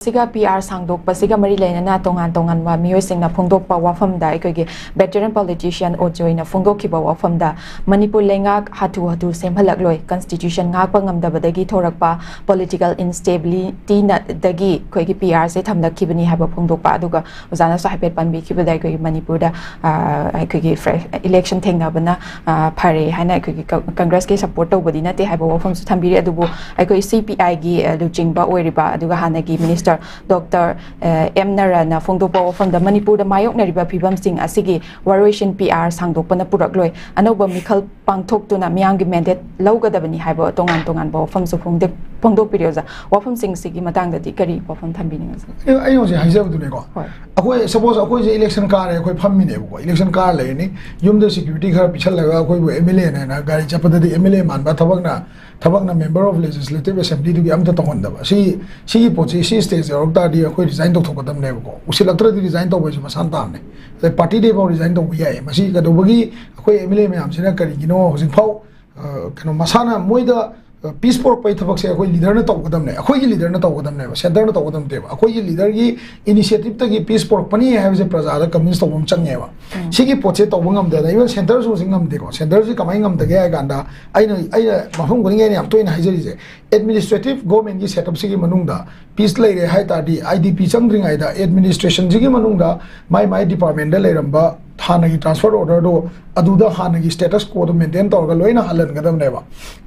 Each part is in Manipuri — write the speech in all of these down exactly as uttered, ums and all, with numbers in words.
ꯁꯤꯒ ꯄꯤ ꯑꯥꯔ ꯁꯥꯡꯗꯣꯛꯄꯁꯤꯒ ꯃꯔꯤ ꯂꯩꯅꯅ ꯇꯣꯉꯥꯟ ꯇꯣꯉꯥꯟꯕ ꯃꯤꯑꯣꯏꯁꯤꯡꯅ ꯐꯣꯡꯗꯣꯛꯄ ꯋꯥꯐꯝꯗ, ꯑꯩꯈꯣꯏꯒꯤ veteran politician ꯑꯣꯖꯣꯏꯅ ꯐꯣꯡꯗꯣꯛꯈꯤꯕ ꯋꯥꯐꯝꯗ, ꯃꯅꯤꯄꯨꯔ ꯂꯩꯉꯥꯛ ꯍꯥꯊꯨ ꯍꯥꯊꯨ ꯁꯦꯝꯍꯜꯂꯛꯂꯣꯏ, constitution ꯉꯥꯛꯄ ꯉꯝꯗꯕꯗꯒꯤ ꯊꯣꯔꯛꯄ political instabilityꯅꯗꯒꯤ ꯑꯩꯈꯣꯏꯒꯤ ꯄꯤ ꯑꯥꯔꯁꯦ ꯊꯝꯂꯛꯈꯤꯕꯅꯤ ꯍꯥꯏꯕ ꯐꯣꯡꯗꯣꯛꯄ꯫ ꯑꯗꯨꯒ ꯑꯣꯖꯥꯅꯁꯨ ꯍꯥꯏꯐꯦꯠ ꯄꯟꯕꯤꯈꯤꯕꯗ, ꯑꯩꯈꯣꯏꯒꯤ ꯃꯅꯤꯄꯨꯔꯗ ꯑ, ꯑꯩꯈꯣꯏꯒꯤ election ꯊꯦꯡꯅꯕꯅ ꯑ, ꯐꯔꯦ ꯍꯥꯏꯅ ꯑꯩꯈꯣꯏꯒꯤ ꯀ-, ꯀꯪꯒ꯭ꯔꯦꯁꯀꯤ support ꯇꯧꯕꯗꯤ ꯅꯠꯇꯦ ꯍꯥꯏꯕ ꯋꯥꯐꯝꯁꯨ ꯊꯝꯕꯤꯔꯤ꯫ ꯑꯗꯨꯕꯨ ꯑꯩꯈꯣꯏ ꯁꯤ ꯄꯤ ꯑꯥꯏꯒꯤ, ꯑ, ꯂꯨꯆꯤꯡꯕ ꯑꯣꯏꯔꯤꯕ, ꯑꯗꯨꯒ ꯍꯥꯟꯅꯒꯤ minister ꯗꯣꯛꯇꯔ, ꯑ, ꯑꯦꯝ ꯅꯔꯥꯅ ꯐꯣꯡꯗꯣꯛꯄ ꯋꯥꯐꯝꯗ, ꯃꯅꯤꯄꯨꯔꯗ ꯃꯥꯌꯣꯛꯅꯔꯤꯕ ꯐꯤꯕꯝꯁꯤꯡ ꯑꯁꯤꯒꯤ ꯋꯥꯔꯣꯏꯁꯤꯟ ꯄꯤ ꯑꯥꯔ ꯁꯥꯡꯗꯣꯛꯄꯅ ꯄꯨꯔꯛꯂꯣꯏ, ꯑꯅꯧꯕ ꯃꯤꯈꯜ ꯄꯥꯡꯊꯣꯛꯇꯨꯅ ꯃꯤꯌꯥꯝꯒꯤ mandate ꯂꯧꯒꯗꯕꯅꯤ ꯍꯥꯏꯕ ꯇꯣꯉꯥꯟ ꯇꯣꯉꯥꯟꯕ ꯋꯥꯐꯝꯁꯨ ꯐꯣꯡꯗꯣꯛ-, ꯐꯣꯡꯗꯣꯛꯄꯤꯔꯤ꯫ ꯑꯣꯖꯥ, ꯋꯥꯐꯝꯁꯤꯡꯁꯤꯒꯤ ꯃꯇꯥꯡꯗꯗꯤ ꯀꯔꯤ ꯋꯥꯐꯝ ꯊꯝꯕꯤꯅꯤꯡꯉꯤ? ꯑꯩ, ꯑꯩ ꯍꯧꯖꯤꯛ ꯍꯥꯏꯖꯕꯗꯨꯅꯦꯀꯣ꯫ ꯍꯣꯏ꯫ ꯑꯩꯈꯣꯏ, suppose ꯑꯩꯈꯣꯏꯁꯦ election ꯀꯥꯔꯦ, ꯑꯩꯈꯣꯏ ꯐꯝꯃꯤꯅꯦꯕꯀꯣ, election ꯀꯥꯔ ꯂꯩꯔꯅꯤ, ꯌꯨꯝꯗ security ꯈꯔ ꯄꯤꯁꯜꯂꯒ ꯑꯩꯈꯣꯏꯕꯨ M L A ꯅꯦꯅ ꯒꯥꯔꯤ ꯆꯠꯄꯗꯗꯤ M L A ꯃꯥꯟꯕ ꯊꯕꯛꯅ, ꯊꯕꯛꯅ member of legislative assemblyꯗꯨꯒꯤ ꯑꯝꯇ ꯇꯧꯍꯟꯗꯕ꯫ ꯁꯤ, ꯁꯤꯒꯤ ꯄꯣꯠꯁꯤ ꯁꯤ stageꯇ ꯌꯧꯔꯛ ꯇꯥꯔꯗꯤ ꯑꯩꯈꯣꯏ resign ꯇꯧꯊꯣꯛꯀꯗꯕꯅꯦꯕꯀꯣ꯫ ꯎꯁꯤꯜꯂꯛꯇ꯭ꯔꯗꯤ resign ꯇꯧꯕ ꯍꯥꯏꯁꯦ ꯃꯁꯥꯅ ꯇꯥꯕꯅꯦ꯫ ꯑꯗꯩ partyꯗꯒꯤꯐꯥꯎ resign ꯇꯧꯕ ꯌꯥꯏ꯫ ꯃꯁꯤ ꯀꯩꯗꯧꯕꯒꯤ ꯑꯩꯈꯣꯏ M L A ꯃꯌꯥꯝꯁꯤꯅ ꯀꯔꯤꯒꯤꯅꯣ ꯍꯧꯖꯤꯛꯐꯥꯎ, ꯑ, ꯀꯩꯅꯣ, ꯃꯁꯥꯅ ꯃꯣꯏꯗ, ꯑ, peace ꯄꯨꯔꯛꯄꯒꯤ ꯊꯕꯛꯁꯦ ꯑꯩꯈꯣꯏ leaderꯅ ꯇꯧꯒꯗꯕꯅꯦ, ꯑꯩꯈꯣꯏꯒꯤ leaderꯅ ꯇꯧꯒꯗꯕꯅꯦꯕ, centreꯅ ꯇꯧꯒꯗꯕ ꯅꯠꯇꯦꯕ꯫ ꯑꯩꯈꯣꯏꯒꯤ leaderꯒꯤ initiativeꯇꯒꯤ peace ꯄꯨꯔꯛꯄꯅꯤ ꯍꯥꯏꯕꯁꯦ ꯄ꯭ꯔꯖꯥꯗ convince ꯇꯧꯕ ꯑꯃ ꯆꯪꯉꯦꯕ꯫ ꯎꯝ꯫ ꯁꯤꯒꯤ ꯄꯣꯠꯁꯦ ꯇꯧꯕ ꯉꯝꯗꯅ, even centreꯁꯨ ꯍꯧꯖꯤꯛ ꯉꯝꯗꯦꯀꯣ꯫ Centreꯁꯤ ꯀꯃꯥꯏꯅ ꯉꯝꯗꯒꯦ ꯍꯥꯏ ꯀꯥꯟꯗ, ꯑꯩꯅ, ꯑꯩꯅ ꯃꯐꯝ ꯈꯨꯗꯤꯡꯒꯤ ꯑꯩꯅ ꯌꯥꯝ ꯇꯣꯏꯅ ꯍꯥꯏꯖꯔꯤꯁꯦ, administrative governmentꯀꯤ setupꯁꯤꯒꯤ ꯃꯅꯨꯡꯗ peace ꯂꯩꯔꯦ ꯍꯥꯏ ꯇꯥꯔꯗꯤ, I D P ꯆꯪꯗ꯭ꯔꯤꯉꯩꯗ administrationꯁꯤꯒꯤ ꯃꯅꯨꯡꯗ ꯃꯥꯏ ꯃꯥꯏ departmentꯗ ꯂꯩꯔꯝꯕ ꯍꯥꯟꯅꯒꯤ transfer orderꯗꯣ, ꯑꯗꯨꯗ ꯍꯥꯟꯅꯒꯤ status quoꯗꯣ maintain ꯇꯧꯔꯒ ꯂꯣꯏꯅ ꯍꯜꯍꯟꯒꯗꯕꯅꯦꯕ꯫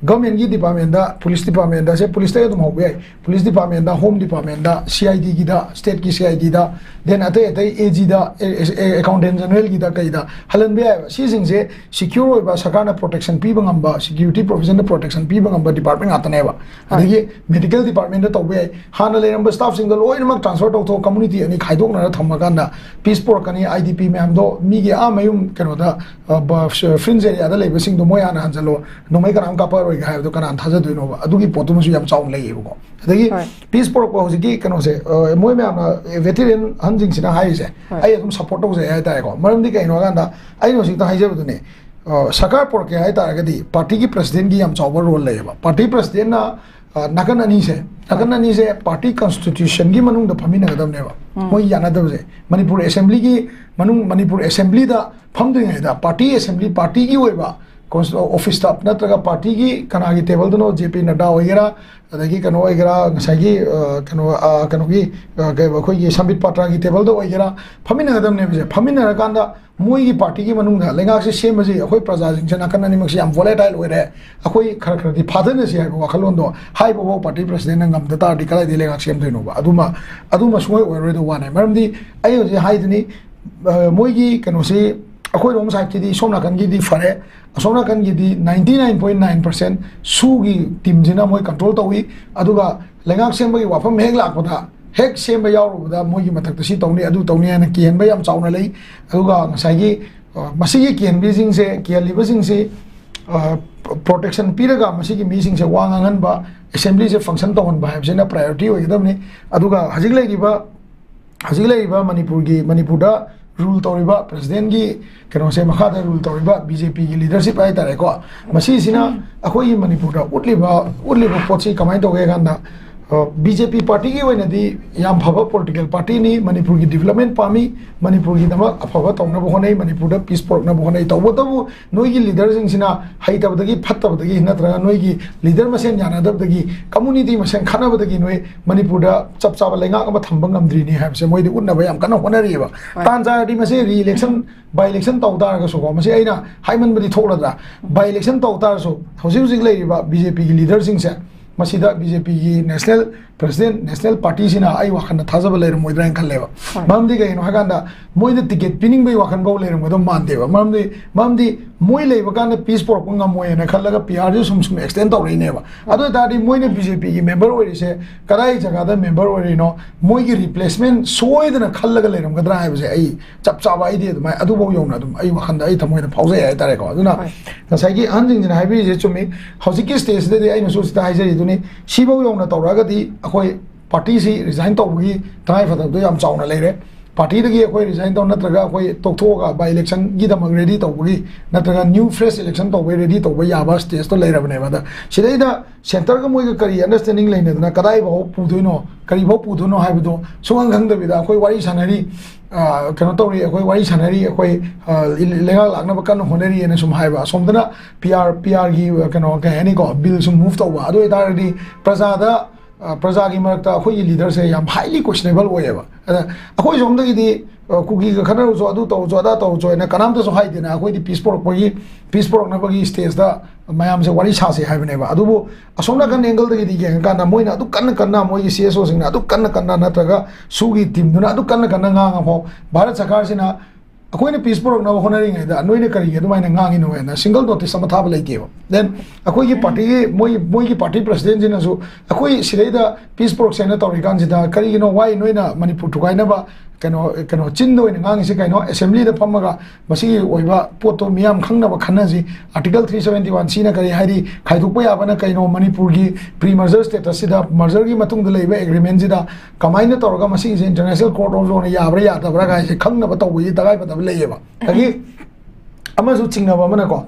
Governmentꯀꯤ departmentꯗ, police departmentꯗ, ꯁꯦ policeꯇꯒꯤ ꯑꯗꯨꯝ ꯍꯧꯕ ꯌꯥꯏ, police departmentꯗ, home departmentꯗ, C I Dꯒꯤꯗ, stateꯀꯤ C I Dꯗ, then ꯑꯇꯩ ꯑꯇꯩ AGꯗ, ꯑꯦ-, ꯑꯦ-, accountant generalꯒꯤꯗ, ꯀꯩꯗ ꯍꯜꯍꯟꯕ ꯌꯥꯏꯕ꯫ ꯁꯤꯁꯤꯡꯁꯦ secure ꯑꯣꯏꯕ, ꯁꯔꯀꯥꯔꯅ protection ꯄꯤꯕ ꯉꯝꯕ, security professionꯗ protection ꯄꯤꯕ ꯉꯝꯕ department ꯉꯥꯛꯇꯅꯦꯕ꯫ ꯍꯣꯏ꯫ ꯑꯗꯒꯤ medical departmentꯗ ꯇꯧꯕ ꯌꯥꯏ꯫ ꯍꯥꯟꯅ ꯂꯩꯔꯝꯕ staffꯁꯤꯡꯗꯣ ꯂꯣꯏꯅꯃꯛ transfer ꯇꯧꯊꯣꯛ, community ꯑꯅꯤ ꯈꯥꯏꯗꯣꯛꯅꯔ ꯊꯝꯃꯀꯥꯟꯗ peace ꯄꯨꯔꯛꯀꯅꯤ꯫ I D P ꯃꯌꯥꯝꯗꯣ ꯃꯤꯒꯤ ꯑꯥ ꯃꯌꯨꯝ ꯀꯩꯅꯣꯗ, ꯑ, ꯕ-, ꯐ-, fringe areaꯗ ꯂꯩꯕꯁꯤꯡꯗꯣ ꯃꯣꯏ ꯍꯥꯟꯅ ꯍꯟꯖꯜꯂꯣ, ꯅꯣꯡꯃꯩ ꯀꯅꯥꯝ ꯀꯥꯞꯄꯛꯑꯔꯣꯏꯒꯦ ꯍꯥꯏꯕꯗꯣ ꯀꯅꯥꯅ ꯊꯥꯖꯗꯣꯏꯅꯣꯕ? ꯑꯗꯨꯒꯤ ꯄꯣꯠꯇꯨꯃꯁꯨ ꯌꯥꯝ ꯆꯥꯎꯅ ꯂꯩꯌꯦꯕꯀꯣ꯫ ꯑꯗꯒꯤ ꯍꯣꯏ꯫ Peace ꯄꯨꯔꯛꯄ ꯍꯧꯖꯤꯛꯀꯤ ꯀꯩꯅꯣꯁꯦ, ꯑ, ꯃꯣꯏ ꯃꯌꯥꯝꯅ, veteran ꯑꯍꯟꯁꯤꯡꯁꯤꯅ ꯍꯥꯏꯔꯤꯁꯦ, ꯍꯣꯏ꯫ ꯑꯩ ꯑꯗꯨꯝ support ꯇꯧꯖꯩ ꯍꯥꯏꯇꯥꯔꯦꯀꯣ꯫ ꯃꯔꯝꯗꯤ ꯀꯩꯅꯣ ꯍꯥꯏꯀꯥꯟꯗ, ꯑꯩꯅ ꯍꯧꯖꯤꯛꯇ ꯍꯥꯏꯖꯕꯗꯨꯅꯦ, ꯑ, ꯁꯔꯀꯥꯔ ꯄꯨꯔꯛꯀꯦ ꯍꯥꯏ ꯇꯥꯔꯒꯗꯤ partyꯒꯤ presidentꯀꯤ ꯌꯥꯝ ꯆꯥꯎꯕ role ꯂꯩꯌꯦꯕ꯫ Party presidentꯅ, ꯑ, ꯅꯥꯀꯟ ꯑꯅꯤꯁꯦ, ꯅꯥꯀꯟ ꯑꯅꯤꯁꯦ party constitution ꯒꯤ ꯃꯅꯨꯡꯗ ꯐꯝꯃꯤꯟꯅꯒꯗꯕꯅꯦꯕ꯫ ꯃꯣꯏ ꯌꯥꯅꯗꯕꯁꯦ, ꯃꯅꯤꯄꯨꯔ assembly ꯒꯤ ꯃꯅꯨꯡ, ꯃꯅꯤꯄꯨꯔ assembly ꯗ ꯐꯝꯗ꯭ꯔꯤꯉꯩꯗ party assembly, party ꯒꯤ ꯑꯣꯏꯕ const-, office staff ꯅꯠꯇ꯭ꯔꯒ party ꯒꯤ ꯀꯅꯥꯒꯤ table ꯗꯅꯣ, J P Nadda ꯑꯣꯏꯒꯦꯔꯥ, ꯑꯗꯒꯤ ꯀꯩꯅꯣ ꯑꯣꯏꯒꯦꯔꯥ, ꯉꯁꯥꯏꯒꯤ, ꯑ, ꯀꯩꯅꯣ, ꯑ, ꯀꯩꯅꯣꯒꯤ, ꯑ, ꯀꯩ, ꯑꯩꯈꯣꯏꯒꯤ Sambit Patra ꯒꯤ table ꯗ ꯑꯣꯏꯒꯦꯔꯥ, ꯐꯝꯃꯤꯟꯅꯒꯗꯕꯅꯦꯕꯁꯦ꯫ ꯐꯝꯃꯤꯟꯅꯔꯀꯥꯟꯗ ꯃꯣꯏꯒꯤ party ꯒꯤ ꯃꯅꯨꯡꯗ ꯂꯩꯉꯥꯛꯁꯦ ꯁꯦꯝꯕꯁꯤ ꯑꯩꯈꯣꯏ ꯄ꯭ꯔꯖꯥꯁꯤꯡꯁꯦ ꯅꯥꯀꯟ ꯑꯅꯤꯃꯛꯁꯦ ꯌꯥꯝ volatile ꯑꯣꯏꯔꯦ, ꯑꯩꯈꯣꯏ ꯈꯔ ꯈꯔꯗꯤ ꯐꯥꯊꯅꯁꯤ ꯍꯥꯏꯕ ꯋꯥꯈꯜꯂꯣꯟꯗꯣ ꯍꯥꯏꯕꯐꯥꯎ party president ꯅ ꯉꯝꯗ ꯇꯥꯔꯗꯤ ꯀꯗꯥꯏꯗꯒꯤ ꯂꯩꯉꯥꯛ ꯁꯦꯝꯗꯣꯏꯅꯣꯕ? ꯑꯗꯨꯃ, ꯑꯗꯨꯃ ꯁꯨꯡꯑꯣꯏ ꯑꯣꯏꯔꯣꯏꯗꯧꯕ ꯋꯥꯅꯦ꯫ ꯃꯔꯝꯗꯤ ꯑꯩ ꯍꯧꯖꯤꯛ ꯍꯥꯏꯗꯨꯅꯤ, ꯑ, ꯃꯣꯏꯒꯤ ꯀꯩꯅꯣꯁꯤ ꯑꯩꯈꯣꯏꯔꯣꯝ side ꯀꯤꯗꯤ, ꯁꯣꯝ ꯅꯥꯀꯟꯒꯤꯗꯤ ꯐꯔꯦ, ꯑꯁꯣꯝ ꯅꯥꯀꯟꯒꯤꯗꯤ ninety nine point nine percent ꯁꯨꯒꯤ team ꯁꯤꯅ ꯃꯣꯏ control ꯇꯧꯏ꯫ ꯑꯗꯨꯒ ꯂꯩꯉꯥꯛ ꯁꯦꯝꯕꯒꯤ ꯋꯥꯐꯝ ꯍꯦꯛ ꯂꯥꯛꯄꯗ, ꯍꯦꯛ ꯁꯦꯝꯕ ꯌꯥꯎꯔꯨꯕꯗ ꯃꯣꯏꯒꯤ ꯃꯊꯛꯇ ꯁꯤ ꯇꯧꯅꯤ, ꯑꯗꯨ ꯇꯧꯅꯤ ꯍꯥꯏꯅ ꯀꯤꯍꯟꯕ ꯌꯥꯝ ꯆꯥꯎꯅ ꯂꯩ꯫ ꯑꯗꯨꯒ ꯉꯁꯥꯏꯒꯤ, ꯑ, ꯃꯁꯤꯒꯤ ꯀꯤꯍꯟꯕꯤꯁꯤꯡꯁꯦ, ꯀꯤꯍꯜꯂꯤꯕꯁꯤꯡꯁꯤ, ꯑ, protection ꯄꯤꯔꯒ ꯃꯁꯤꯒꯤ ꯃꯤꯁꯤꯡꯁꯦ ꯋꯥ ꯉꯥꯡꯍꯟꯕ, assembly ꯁꯦ function ꯇꯧꯍꯟꯕ ꯍꯥꯏꯕꯁꯤꯅ priority ꯑꯣꯏꯒꯗꯕꯅꯤ꯫ ꯑꯗꯨꯒ ꯍꯧꯖꯤꯛ ꯂꯩꯔꯤꯕ, ꯍꯧꯖꯤꯛ ꯂꯩꯔꯤꯕ ꯃꯅꯤꯄꯨꯔꯒꯤ, ꯃꯅꯤꯄꯨꯔꯗ rule ꯇꯧꯔꯤꯕ president ꯀꯤ ꯀꯩꯅꯣꯁꯦ, ꯃꯈꯥꯗ rule ꯇꯧꯔꯤꯕ B J P ꯒꯤ leadership ꯍꯥꯏꯇꯥꯔꯦꯀꯣ, ꯃꯁꯤꯁꯤꯅ ꯑꯩꯈꯣꯏꯒꯤ ꯃꯅꯤꯄꯨꯔꯗ ꯎꯠꯂꯤꯕ, ꯎꯠꯂꯤꯕ ꯄꯣꯠꯁꯤ ꯀꯃꯥꯏꯅ ꯇꯧꯒꯦ ꯍꯥꯏ ꯀꯥꯟꯗ, ꯑ, B J P party ꯒꯤ ꯑꯣꯏꯅꯗꯤ ꯌꯥꯝ ꯐꯕ political party ꯅꯤ, ꯃꯅꯤꯄꯨꯔꯒꯤ development ꯄꯥꯝꯃꯤ, ꯃꯅꯤꯄꯨꯔꯒꯤꯗꯃꯛ ꯑꯐꯕ ꯇꯧꯅꯕ ꯍꯣꯠꯅꯩ, ꯃꯅꯤꯄꯨꯔꯗ peace ꯄꯨꯔꯛꯅꯕ ꯍꯣꯠꯅꯩ꯫ ꯇꯧꯕꯇꯕꯨ ꯅꯣꯏꯒꯤ leader ꯁꯤꯡꯁꯤꯅ ꯍꯩꯇꯕꯗꯒꯤ, ꯐꯠꯇꯕꯗꯒꯤ ꯅꯠꯇ꯭ꯔꯒ ꯅꯣꯏꯒꯤ leader ꯃꯁꯦꯟ ꯌꯥꯅꯗꯕꯗꯒꯤ, community ꯃꯁꯦꯟ ꯈꯠꯅꯕꯗꯒꯤ ꯅꯣꯏ ꯃꯅꯤꯄꯨꯔꯗ ꯆꯞ ꯆꯥꯕ ꯂꯩꯉꯥꯛ ꯑꯃ ꯊꯝꯕ ꯉꯝꯗ꯭ꯔꯤꯅꯤ ꯍꯥꯏꯕꯁꯦ ꯃꯣꯏꯗꯤ ꯎꯠꯅꯕ ꯌꯥꯝ ꯀꯟꯅ ꯍꯣꯠꯅꯔꯤꯑꯕ꯫ ꯍꯣꯏ꯫ ꯇꯥꯟ ꯆꯥꯔꯗꯤ ꯃꯁꯤ re-election, by election ꯇꯧ ꯇꯥꯔꯒꯁꯨꯀꯣ, ꯃꯁꯤ ꯑꯩꯅ ꯍꯥꯏꯃꯟꯕꯗꯤ ꯊꯣꯛꯂꯗ꯭ꯔꯥ? By election ꯇꯧ ꯇꯥꯔꯁꯨ ꯍꯧꯖꯤꯛ ꯍꯧꯖꯤꯛ ꯂꯩꯔꯤꯕ B J P ꯒꯤ leader ꯁꯤꯡꯁꯦ, ꯃꯁꯤꯗ B J P ꯒꯤ national president, national party ꯁꯤꯅ ꯑꯩ ꯋꯥꯈꯜꯗ ꯊꯥꯖꯕ ꯂꯩꯔꯝꯃꯣꯏꯗ꯭ꯔꯥ ꯍꯥꯏꯅ ꯈꯜꯂꯦꯕ꯫ ꯍꯣꯏ꯫ ꯃꯔꯝꯗꯤ ꯀꯩꯒꯤꯅꯣ ꯍꯥꯏ ꯀꯥꯟꯗ, ꯃꯣꯏꯗ ticket ꯄꯤꯅꯤꯡꯕꯒꯤ ꯋꯥꯈꯜ ꯐꯥꯎ ꯂꯩꯔꯝꯒꯗꯧ ꯃꯥꯟꯗꯦꯕ꯫ ꯃꯔꯝꯗꯤ, ꯃꯔꯝꯗꯤ ꯃꯣꯏ ꯂꯩꯕ ꯀꯥꯟꯗ peace ꯄꯨꯔꯛꯄ ꯉꯝꯃꯣꯏꯅ ꯈꯜꯂꯒ P R ꯁꯨ ꯁꯨꯝ ꯁꯨꯝ extend ꯇꯧꯔꯛꯏꯅꯦꯕ꯫ ꯑꯗꯨ ꯑꯣꯏ ꯇꯥꯔꯗꯤ ꯃꯣꯏꯅ B J P ꯒꯤ member ꯑꯣꯏꯔꯤꯁꯦ ꯀꯗꯥꯏ ꯖꯒꯥꯗ member ꯑꯣꯏꯔꯤꯅꯣ, ꯃꯣꯏꯒꯤ replacement ꯁꯣꯏꯗꯅ ꯈꯜꯂꯒ ꯂꯩꯔꯝꯒꯗ꯭ꯔꯥ ꯍꯥꯏꯕꯁꯦ ꯑꯩ ꯆꯞ ꯆꯥꯕ ꯑꯩꯗꯤ ꯑꯗꯨꯃꯥꯏ-, ꯑꯗꯨꯐꯥꯎ ꯌꯧꯅ ꯑꯗꯨꯝ ꯑꯩ ꯋꯥꯈꯜꯗ, ꯑꯩ ꯊꯃꯣꯏꯗ ꯐꯥꯎꯖꯩ ꯍꯥꯏꯇꯥꯔꯦꯀꯣ꯫ ꯑꯗꯨꯅ ꯍꯣꯏ꯫ ꯉꯁꯥꯏꯒꯤ ꯑꯍꯟꯁꯤꯡꯁꯤꯅ ꯍꯥꯏꯕꯤꯔꯤꯁꯦ ꯆꯨꯝꯃꯤ꯫ ꯍꯧꯖꯤꯛꯀꯤ stage ꯁꯤꯗꯗꯤ ꯑꯩꯅꯁꯨ ꯁꯤꯗ ꯍꯥꯏꯖꯔꯤꯗꯨꯅꯤ, ꯁꯤꯐꯥꯎ ꯌꯧꯅ ꯇꯧꯔꯛꯑꯒꯗꯤ ꯑꯩꯈꯣꯏ party ꯁꯤ resign ꯇꯧꯕꯒꯤ ꯇꯉꯥꯏ ꯐꯗꯕꯗꯣ ꯌꯥꯝ ꯆꯥꯎꯅ ꯂꯩꯔꯦ꯫ ꯄꯥꯔꯇꯤꯗꯒꯤ ꯑꯩꯈꯣꯏ ꯔꯤꯖꯥꯏꯟ ꯇꯧ, ꯅꯠꯇ꯭ꯔꯒ ꯑꯩꯈꯣꯏ ꯇꯣꯛꯊꯣꯛꯑꯒ ꯕꯥꯏ ꯏꯂꯦꯛꯁꯟꯒꯤꯗꯃꯛ ꯔꯦꯗꯤ ꯇꯧꯕꯒꯤ, ꯅꯠꯇ꯭ꯔꯒ ꯅ꯭ꯌꯨ ꯐ꯭ꯔꯦꯁ ꯏꯂꯦꯛꯁꯟ ꯇꯧꯕꯒꯤ ꯔꯦꯗꯤ ꯇꯧꯕ ꯌꯥꯕ ꯁ꯭ꯇꯦꯖꯇꯣ ꯂꯩꯔꯕꯅꯦꯕ꯫ ꯑꯗ ꯁꯤꯗꯩꯗ ꯁꯦꯟꯇꯔꯒ ꯃꯣꯏꯒ ꯀꯔꯤ ꯑꯟꯗꯔꯁ꯭ꯇꯦꯟꯗꯤꯡ ꯂꯩꯅꯗꯅ ꯀꯗꯥꯏꯐꯥꯎ ꯄꯨꯗꯣꯏꯅꯣ, ꯀꯔꯤꯐꯥꯎ ꯄꯨꯗꯣꯏꯅꯣ ꯍꯥꯏꯕꯗꯣ ꯁꯨꯡꯈꯪ ꯈꯪꯗꯕꯤꯗ ꯑꯩꯈꯣꯏ ꯋꯥꯔꯤ ꯁꯥꯟꯅꯔꯤ, ꯑ, ꯀꯩꯅꯣ ꯇꯧꯔꯤ, ꯑꯩꯈꯣꯏ ꯋꯥꯔꯤ ꯁꯥꯟꯅꯔꯤ, ꯑꯩꯈꯣꯏ, ꯑ, ꯂꯩꯉꯥꯛ ꯂꯥꯛꯅꯕ ꯀꯟꯅ ꯍꯣꯠꯅꯔꯤꯑꯅ ꯁꯨꯝ ꯍꯥꯏꯕ꯫ ꯑꯁꯣꯝꯗꯅ ꯄꯤ ꯑꯥꯔ, ꯄꯤ ꯑꯥꯔꯒꯤ, ꯀꯩꯅꯣ, ꯀꯩ ꯍꯥꯏꯅꯤꯀꯣ, ꯕꯤꯜ ꯁꯨꯝ ꯃꯨꯚ ꯇꯧꯕ꯫ ꯑꯗꯨ ꯑꯣꯏꯇꯥꯔꯒꯗꯤ ꯄ꯭ꯔꯖꯥꯗ, ꯑ, ꯄ꯭ꯔꯖꯥꯒꯤ ꯃꯔꯛꯇ ꯑꯩꯈꯣꯏꯒꯤ ꯂꯤꯗꯔꯁꯦ ꯌꯥꯝ highly questionable ꯑꯣꯏꯌꯦꯕ꯫ ꯑꯗ ꯑꯩꯈꯣꯏ ꯁꯣꯝꯗꯒꯤꯗꯤ, ꯑ, ꯀꯨꯀꯤꯒ ꯈꯠꯅꯔꯨꯆꯣ, ꯑꯗꯨ ꯇꯧꯔꯨꯆꯣ, ꯑꯗꯥ ꯇꯧꯔꯨꯆꯣ ꯍꯥꯏꯅ ꯀꯅꯥꯝꯇꯁꯨ ꯍꯥꯏꯗꯦꯅ꯫ ꯑꯩꯈꯣꯏꯗꯤ ꯄꯤꯁ ꯄꯨꯔꯛꯄꯒꯤ, ꯄꯤꯁ ꯄꯨꯔꯛꯅꯕꯒꯤ ꯁ꯭ꯇꯦꯖꯇ ꯃꯌꯥꯝꯁꯦ ꯋꯥꯔꯤ ꯁꯥꯁꯦ ꯍꯥꯏꯕꯅꯦꯕ꯫ ꯑꯗꯨꯕꯨ ꯑꯁꯣꯝ ꯅꯥꯀꯟ ꯑꯦꯡꯒꯜꯗꯒꯤꯗꯤ ꯌꯦꯡꯉꯀꯥꯟꯗ ꯃꯣꯏꯅ ꯑꯗꯨ ꯀꯟꯅ ꯀꯟꯅ, ꯃꯣꯏꯒꯤ ꯁꯤ ꯑꯦꯁ ꯑꯣꯁꯤꯡꯅ ꯑꯗꯨ ꯀꯟꯅ ꯀꯟꯅ, ꯅꯠꯇ꯭ꯔꯒ ꯁꯨꯒꯤ ꯇꯤꯝꯗꯨꯅ ꯑꯗꯨ ꯀꯟꯅ ꯀꯟꯅ ꯉꯥꯡꯉꯐꯥꯎ ꯚꯥꯔꯠ ꯁꯔꯀꯥꯔꯁꯤꯅ ꯑꯩꯈꯣꯏꯅ ꯄꯤꯁ ꯄꯨꯔꯛꯅꯕ ꯍꯣꯠꯅꯔꯤꯉꯩꯗ ꯅꯣꯏꯅ ꯀꯔꯤꯒꯤ ꯑꯗꯨꯃꯥꯏꯅ ꯉꯥꯡꯉꯤꯅꯣ ꯍꯥꯏꯅ ꯁꯤꯡꯒꯜ ꯅꯣꯇꯤꯁ ꯑꯃ ꯊꯥꯕ ꯂꯩꯇꯦꯕ꯫ ꯗꯦꯟ ꯑꯩꯈꯣꯏꯒꯤ ꯄꯥꯔꯇꯤꯒꯤ, ꯃꯣꯏ, ꯃꯣꯏꯒꯤ ꯄꯥꯔꯇꯤ ꯄ꯭ꯔꯁꯤꯗꯦꯟꯁꯤꯅꯁꯨ ꯑꯩꯈꯣꯏ ꯁꯤꯗꯩꯗ ꯄꯤꯁ ꯄꯨꯔꯛꯁꯦꯅ ꯇꯧꯔꯤꯀꯥꯟꯁꯤꯗ ꯀꯔꯤꯒꯤꯅꯣ, ꯋꯥꯏ ꯅꯣꯏꯅ ꯃꯅꯤꯄꯨꯔ ꯊꯨꯒꯥꯏꯅꯕ ꯀꯩꯅꯣ, ꯀꯩꯅꯣ, ꯆꯤꯟꯗ ꯑꯣꯏꯅ ꯉꯥꯡꯉꯤꯁꯦ ꯀꯩꯅꯣ? ꯑꯦꯁꯦꯝꯕ꯭ꯂꯤꯗ ꯐꯝꯃꯒ ꯃꯁꯤꯒꯤ ꯑꯣꯏꯕ ꯄꯣꯠꯇꯣ ꯃꯤꯌꯥꯝ ꯈꯪꯅꯕ ꯈꯟꯅꯁꯤ꯫ ꯑꯥꯔꯇꯤꯀꯜ ꯊ꯭ꯔꯤ ꯁꯕꯦꯟꯇꯤ ꯋꯥꯟ ꯁꯤꯅ ꯀꯔꯤ ꯍꯥꯏꯔꯤ? ꯈꯥꯏꯗꯣꯛꯄ ꯌꯥꯕꯅ ꯀꯩꯅꯣ? ꯃꯅꯤꯄꯨꯔꯒꯤ ꯄ꯭ꯔꯤ ꯃꯔꯖꯔ ꯁ꯭ꯇꯦꯇꯁꯁꯤꯗ, ꯃꯔꯖꯔꯒꯤ ꯃꯇꯨꯡꯗ ꯂꯩꯕ ꯑꯦꯒ꯭ꯔꯤꯃꯦꯟꯁꯤꯗ ꯀꯃꯥꯏꯅ ꯇꯧꯔꯒ ꯃꯁꯤꯒꯤꯁꯦ ꯏꯟꯇꯔꯅꯦꯁꯅꯦꯜ ꯀꯣꯔꯠ ꯑꯣꯐ ꯂꯣꯅ ꯌꯥꯕ꯭ꯔꯥ ꯌꯥꯗꯕ꯭ꯔꯥ ꯀꯥꯏꯁꯦ ꯈꯪꯅꯕ ꯇꯧꯕꯒꯤ ꯇꯉꯥꯏ ꯐꯗꯕ ꯂꯩꯌꯦꯕ꯫ ꯑꯗꯒꯤ ꯑꯃꯁꯨ ꯆꯤꯡꯅꯕ ꯑꯃꯅꯀꯣ,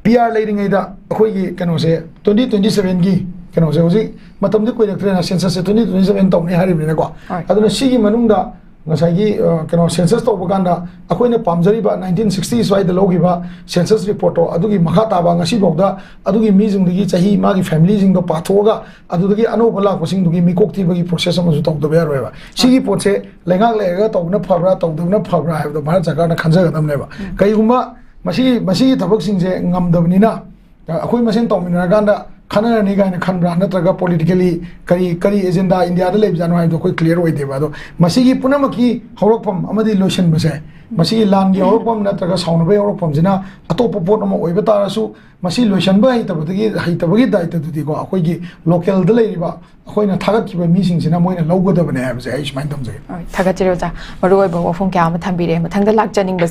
ꯄꯤ ꯑꯥꯔ ꯂꯩꯔꯤꯉꯩꯗ ꯑꯩꯈꯣꯏꯒꯤ ꯀꯩꯅꯣꯁꯦ, ꯇ꯭ꯋꯦꯟꯇꯤ ꯇ꯭ꯋꯦꯟꯇꯤ ꯁꯕꯦꯟꯒꯤ ꯀꯩꯅꯣꯁꯦ, ꯍꯧꯖꯤꯛ ꯃꯇꯝꯗꯤ ꯀꯨꯏꯔꯛꯇ꯭ꯔꯦꯅ, ꯁꯦꯟꯁꯁꯁꯦ ꯇ꯭ꯋꯦꯟꯇꯤ ꯇ꯭ꯋꯦꯟꯇꯤ ꯁꯕꯦꯟ ꯇꯧꯅꯤ ꯍꯥꯏꯔꯤꯕꯅꯤꯅꯀꯣ꯫ ꯍꯣꯏ꯫ ꯑꯗꯨꯅ ꯁꯤꯒꯤ ꯃꯅꯨꯡꯗ ꯉꯁꯥꯏꯒꯤ, ꯑ, ꯀꯩꯅꯣ, ꯁꯦꯟꯁꯁ ꯇꯧꯕ ꯀꯥꯟꯗ ꯑꯩꯈꯣꯏꯅ ꯄꯥꯝꯖꯔꯤꯕ ꯅꯥꯏꯟꯇꯤꯟ ꯁꯤꯛꯁꯇꯤ ꯁ꯭ꯋꯥꯏꯗ ꯂꯧꯈꯤꯕ ꯁꯦꯟꯁꯁ ꯔꯤꯄꯣꯔꯠꯇꯣ, ꯑꯗꯨꯒꯤ ꯃꯈꯥ ꯇꯥꯕ ꯉꯁꯤꯐꯥꯎꯗ ꯑꯗꯨꯒꯤ ꯃꯤꯁꯤꯡꯗꯨꯒꯤ ꯆꯍꯤ, ꯃꯥꯒꯤ ꯐꯦꯃꯤꯂꯤꯁꯤꯡꯗꯣ ꯄꯥꯊꯣꯛꯑꯒ ꯑꯗꯨꯗꯒꯤ ꯑꯅꯧꯕ ꯂꯥꯛꯄꯁꯤꯡꯗꯨꯒꯤ ꯃꯤꯀꯣꯛ ꯊꯤꯕꯒꯤ ꯄ꯭ꯔꯣꯁꯦꯁ ꯑꯃꯁꯨ ꯇꯧꯗꯕ ꯌꯥꯔꯣꯏꯕ꯫ ꯁꯤꯒꯤ ꯄꯣꯠꯁꯦ ꯂꯩꯉꯥꯛ ꯂꯩꯔꯒ ꯇꯧꯕꯅ ꯐꯕ꯭ꯔꯥ, ꯇꯧꯗꯕꯅ ꯐꯕ꯭ꯔꯥ ꯍꯥꯏꯕꯗꯣ ꯚꯥꯔꯠ ꯁꯔꯀꯥꯔꯅ ꯈꯟꯖꯒꯗꯕꯅꯦꯕ꯫ ꯀꯩꯒꯨꯝꯕ ꯃꯁꯤ, ꯃꯁꯤꯒꯤ ꯊꯕꯛꯁꯤꯡꯁꯦ ꯉꯝꯗꯕꯅꯤꯅ, ꯑꯩꯈꯣꯏ ꯃꯁꯦꯟ ꯇꯧꯃꯤꯟꯅꯔꯀꯥꯟꯗ ꯈꯟꯅꯔꯅꯤ ꯀꯥꯏꯅ ꯈꯟꯕ꯭ꯔꯥ, ꯅꯠꯇ꯭ꯔꯒ ꯄꯣꯂꯤꯇꯤꯀꯦꯜꯂꯤ ꯀꯔꯤ, ꯀꯔꯤ ꯑꯦꯖꯦꯟꯗꯥ ꯏꯟꯗꯤꯌꯥꯗ ꯂꯩꯕꯖꯥꯠꯅꯣ ꯍꯥꯏꯕꯗꯣ ꯑꯩꯈꯣꯏ ꯀ꯭ꯂꯤꯌꯥꯔ ꯑꯣꯏꯗꯦꯕ꯫ ꯑꯗꯣ ꯃꯁꯤꯒꯤ ꯄꯨꯝꯅꯃꯛꯀꯤ ꯍꯧꯔꯛꯐꯝ ꯑꯃꯗꯤ ꯂꯣꯏꯁꯤꯟꯕꯁꯦ, ꯃꯁꯤꯒꯤ ꯂꯥꯟꯒꯤ ꯍꯧꯔꯛꯐꯝ ꯅꯠꯇ꯭ꯔꯒ ꯁꯥꯎꯅꯕꯒꯤ ꯍꯧꯔꯛꯐꯝꯁꯤꯅ ꯑꯇꯣꯞꯄ ꯄꯣꯠ ꯑꯃ ꯑꯣꯏꯕ ꯇꯥꯔꯁꯨ, ꯃꯁꯤ ꯂꯣꯏꯁꯤꯟꯕ ꯍꯩꯇꯕꯗꯒꯤ, ꯍꯩꯇꯕꯒꯤ ꯗꯥꯏꯇꯗꯨꯗꯤꯀꯣ, ꯑꯩꯈꯣꯏꯒꯤ ꯂꯣꯀꯦꯜꯗ ꯂꯩꯔꯤꯕ ꯑꯩꯈꯣꯏꯅ ꯊꯥꯒꯠꯈꯤꯕ ꯃꯤꯁꯤꯡꯁꯤꯅ ꯃꯣꯏꯅ ꯂꯧꯒꯗꯕꯅꯦ ꯍꯥꯏꯕꯁꯦ ꯑꯩ ꯁꯨꯃꯥꯏꯅ ꯊꯝꯖꯒꯦ꯫ ꯍꯣꯏ, ꯊꯥꯒꯠꯆꯔꯤ ꯑꯣꯖꯥ꯫ ꯃꯔꯨꯑꯣꯏꯕ ꯋꯥꯐꯝ ꯀꯌꯥ ꯑꯃ ꯊꯝꯕꯤꯔꯦ꯫ ꯃꯊꯪꯗ ꯂꯥꯛꯆꯅꯤꯡꯕꯁꯦ